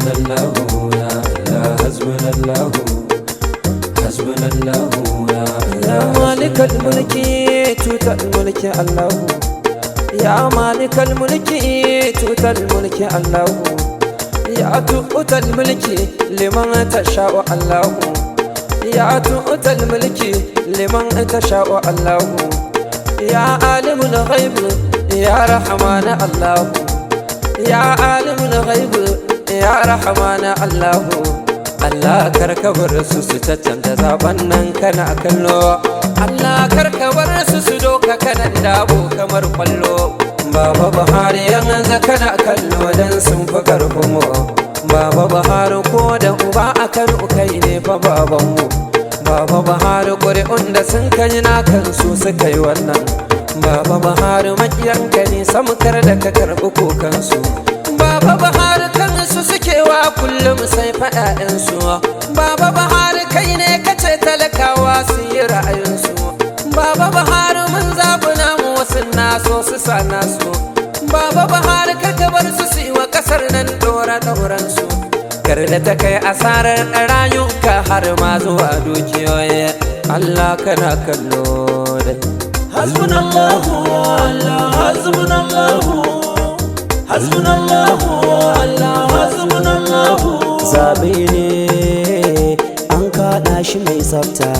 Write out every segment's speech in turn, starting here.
Hasbunallahu ya Allah, hasbunallahu, hasbunallahu ya Allah. Malikal mulki tutal mulki Allahu, ya malikal mulki tutal mulki Allahu, ya tutal mulki liman tasha'u Allahu, ya tutal mulki liman tasha'u Allahu, ya alimul ghaib ya rahman Allahu, ya alimul ghaib ya rahman Allahu. Allah, karka bar su su caccanta zaben nan, kana kallo. Allah, karka bar su su doka kanan dabo kamar kwallo. Baba Buhari, yanzu kana kallo dan sun fi karfin mu. Baba Buhari, ko da uba a Kano, kai ne fa babanmu. Baba Buhari, ƙuri'un da sun kai na kansu suka yi wannan. Baba Buhari, makiyanka ne samkar da ka karɓi kokansu. Baba Buhari, kansu suke wa kullum sai faɗaɗinsu. Baba Buhari, kai ne kace talakawa su yi ra'ayinsu. Baba Buhari, mun zaɓi namu, wasu naso su sa nasu. Baba Buhari, karka bar su su yi wa ƙasar nan ɗora ɗoransu. Kar da ta kai asarar rayuka har ma zuwa dukiyoyi. Allah, kana kallo dai. Hasbunallahu Allah, hasbunallahu, hasbunallahu Allah, hasbunallahu. Zaɓe ne an kaɗa shi mai tsafta,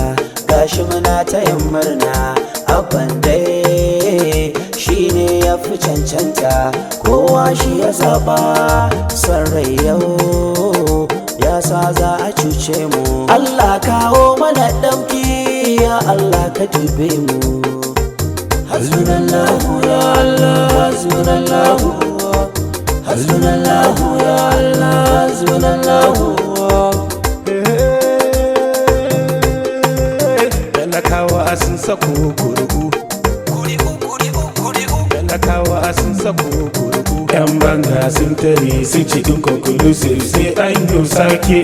gashi muna ta yin murna. Abban dai shi ne ya fi cancanta, kowa shi ya zaɓa. Son rai yau ya sa za a cuce mu. Allah, kawo mana ɗauki, ya Allah, ka dube mu. Hasbunallahu ya Allah, hasbunallahu, hasbunallahu ya Allah, hasbunallahu. Talakawa sun sako kuri'u, talakawa sun sako kuri'u. Yan banga sun tare sun ci inconclusive, sai an yi sake.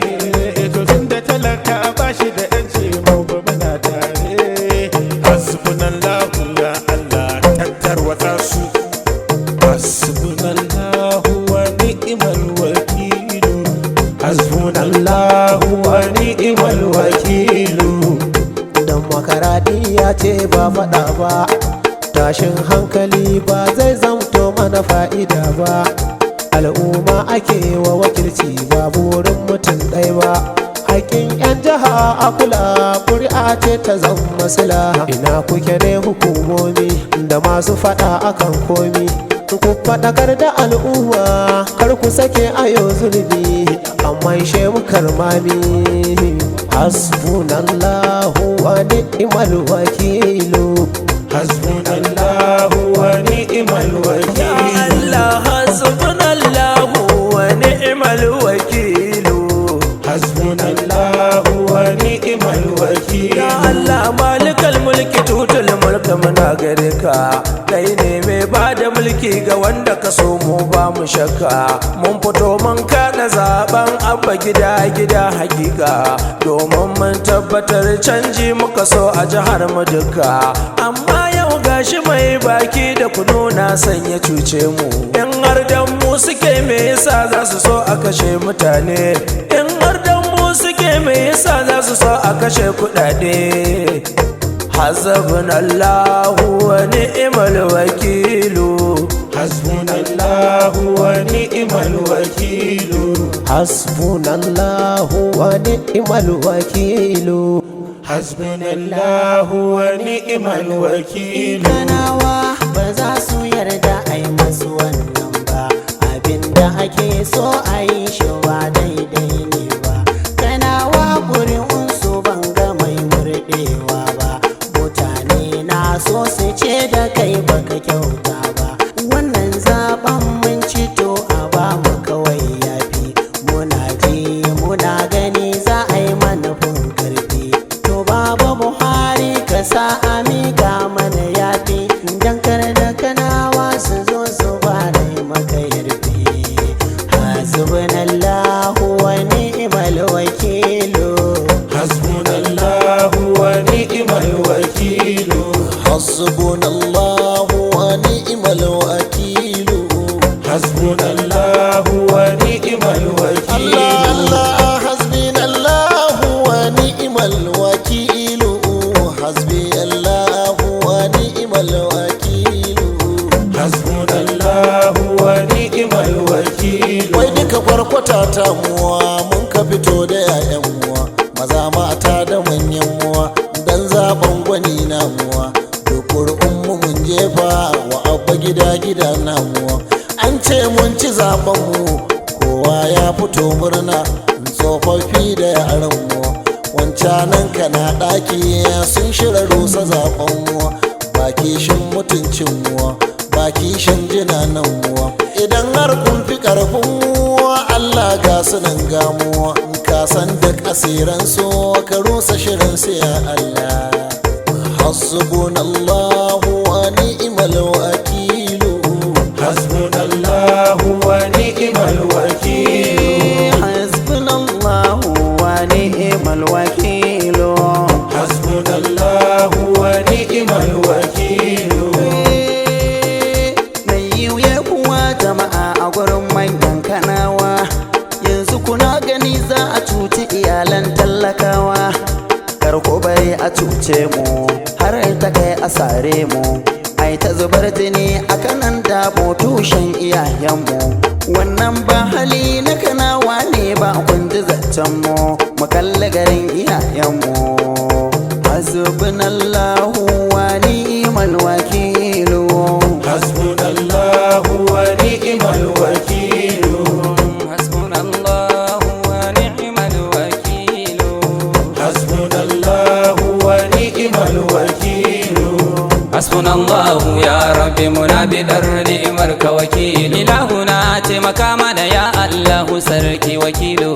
To tun da talaka ba shi da yanci, mu ba muna tare. Hasbunallahu ya Allah, tattarwatsa su. Hasbunallahu wa ni'mal wakilu, hasbunallahu wa ni'mal wakilu. Demokaradiyya ce ba faɗa ba, tashin hankali ba zai zamto mana fa'ida ba. Al'umma ake wa wakilci, ba burin mutum ɗaya ba. Haƙƙin 'yan jiha a kula, ƙuri'a ce ta zama sila. Ina kuke ne hukumomi da masu faɗa akan komi? Ku faɗakar da al'umma, kar ku sake ayo zulmi, amma ishe mu karmami. Hasbunallahu wa ni'mal wakilu. Hasbunallahu wa ni'mal wakil. Allah, hasbunallahu wa ni'mal wakilu. Hasbunallahu wa ni'mal wakil. Ya Allah, malikal mulki tutul mulka, muna gare ka. Kai ne mai ba da mulki ga wanda ka so, mu ba mu shakka. Mun fito mun kada zaben Abba Gida Gida, hakika domin mun tabbatar canji muka so a jihar mu duka. Amma yau gashi mai baki da kunu na sanya cuce mu. In har dan mu suke, me yasa za su so a kashe mutane? In har dan mu suke, me yasa za su so a kashe kudade? Hasbunallahu wa ni'mal wakilu. Hasbunallahu wa ni'mal wakilu. Hasbunallahu wa ni'mal wakilu. Hasbunallahu wa ni'mal wakilu. Kanawa ba za su yarda a yi masu wannan ba. Abinda ake so a yi shi ba daidai ne ba. Kanawa, ƙuri'unsu ban ga mai murɗewa ba. Mutane na so su ce da kai baka kyauta ba. Wannan zaben mun ci, to a ba mu kawai yafi. Muna ji muna gani za a yi mana fin karfi. To Baba Buhari, ka sa a miƙa mana yafi, dan kar da Kanawa su zo su fara yi maka yarfi. Hasbunallahu wa ni'mal wakilu. Hasbunallahu wa ni'mal wakilu. Hasbunallahu wa ni'mal wakilu. Hasbunallahu wa ni'mal wakil. Allah. Hasbunallahu wa ni'mal wakil. Wai duka kwarkwata ta muwa mun ka fito da 'ya'yan muwa, maza mata da manyan muwa, dan zaben gwani na muwa. Duk mu mun jefa wa Abba Gida Gida na muwa. An ce mun ci zaben mu, kowa ya fito murna, tsofaffi da yaran mu. Wancanan kana ɗaki sun shirya rusa zaben mu, ba kishin mutuncin mu, ba kishin jinanan mu. Idan har kun fi karfin mu, Allah ga su nan gamuwa, ka san duk asiran su, ka rusa shirin su ya Allah. Hasbunallahu wa ni'mal wakilu. Hasbunallahu wa ni'mal wakil. Hasbunallahu wa ni'mal wakil. Hasbunallahu wa ni'mal wakil. Mai yiwuya kuwa jama'a a gurin manyan Kanawa, yanzu kuna gani za a cuci iyalan talakawa. Kar ku bari a cuce mu har ta kai a sare mu, ai ta zubar jini a Kanan Dabo tushen iyayenmu. Wannan ba hali na Kanawa ne ba, kun ji zancen mu, mu kalli garin iyayenmu. Hasbunallahu wa ni'mal wakilu. Hasbunallahu wa ni'mal wakil. Hasbunallahu wa ni'mal wakil. Hasbunallahu wa ni'mal wakil. Hasbunallahu ya Rabbi, muna bidar ni'imar ka wakilu. Ilahuna taimaka mana ya Allahu sarki wakilu.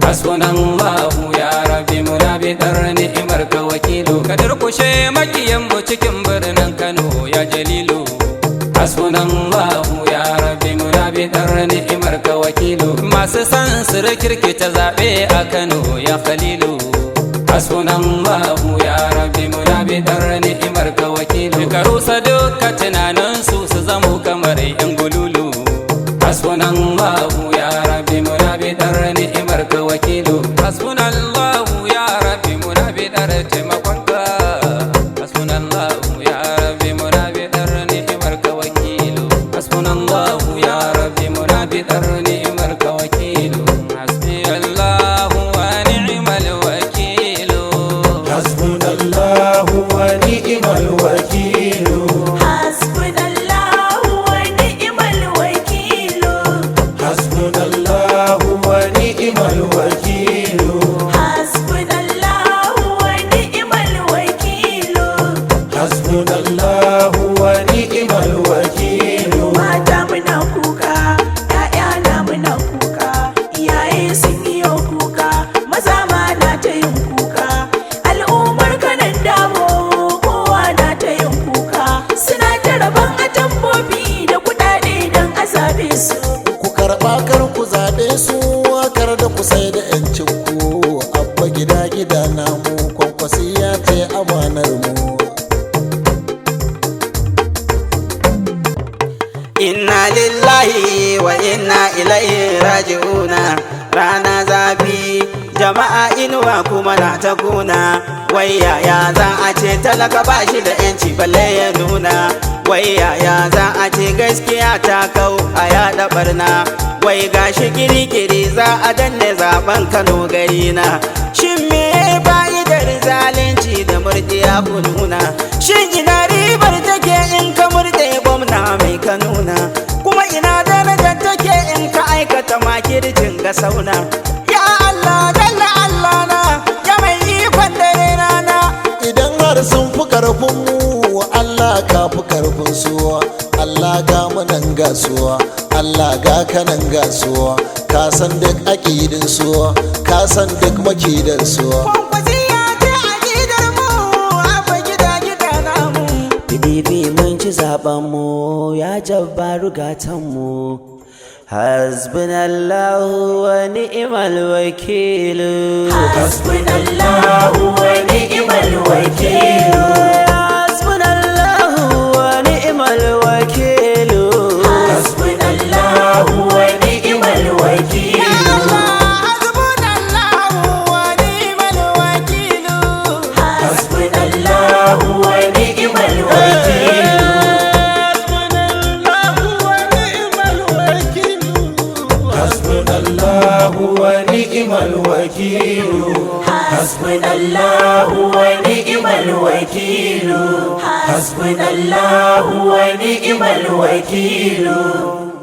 Hasbunallahu ya Rabbi, muna bidar ni'imar ka wakilu. Ka durkushe makiyan mu cikin birnin Kano ya Jalilu. Hasbunallahu ya Rabbi, muna bidar ni'imar ka wakilu. Masu san su rikirkita zaɓe a Kano ya Khalilu. Hasbunallahu ya Rabbi, muna bidar ni'imar ka wakilu. Ka rusa duka tunaninsu su zamo kamar yan gululu. Hasbunallahu ya Rabbi, muna bidar ni'imar ka wakilu. Hasbunallahu ya Rabbi, muna bidar taimakonka. Hasbunallahu ya Rabbi, muna bidar ni'imar ka wakilu. Hasbunallahu ya Rabbi, muna bidar ni'imar ka wakilu. Hasbiyallahu wa ni'mal wakilu. Hasbunallahu wa ni'mal wakil. Hasbunallahu wa ni'mal wakil. Hasbunallahu wa ni'mal wakil. Hasbunallahu wa ni'mal wakil. Hasbunallahu wa ni'mal wakil. Mata muna kuka, ‘ya'ya na muna kuka, iyaye sun yi kuka, maza ma na ta yin kuka. Al'ummar Kanan Dabo kowa na ta yin kuka, suna ta rabon atambobi da kuɗaɗe don a zabe su. Ku karɓa, kar ku zaɓe su, kar da ku sai da 'yancin ku. Abba Gida Gida namu, Kwankwasi ya ce amanar mu. Inna lillahi wa inna ilaihi raji'una. Rana zafi jama'a, inuwa kuma na ta kuna. Wai yaya za a ce talaka ba shi da yanci balle ya nuna? Wai yaya za a ce gaskiya ta kau a yaɗa barna? Wai gashi kirikiri za a danne zaben Kano gari na. Shin me fa'idar zalunci da murdiya ku nuna? Shin ina ribar take in ka murde gwamna mai ka nuna? Kuma ina darajar take in ka aikata makircin ga sauna? Ya Allah dalla Allah na, ya mai ikon dare rana. Idan har sun fi karfin mu, Allah ka fi karfin su. Allah ga munan gasuwa, Allah ga kanan gasuwa, ka san duk aƙidin su, ka san duk makidan su. Kwankwasi ya ce aƙidar mu, Abba Gida Gida namu. PDP mun ci zaben mu, ya Jabbaru gatan mu. Hasbunallahu wa ni'mal wakil. Hasbunallahu wa ni'mal wakil. Hasbunallahu wa ni'mal wakil. Hasbunallahu wa ni'mal wakil. Hasbunallahu wa ni'mal wakil. Hasbunallahu wa ni'mal wakil. Wakilu. Hasbunallahu wa ni'mal wakilu. Hasbunallahu wa ni'mal wakilu.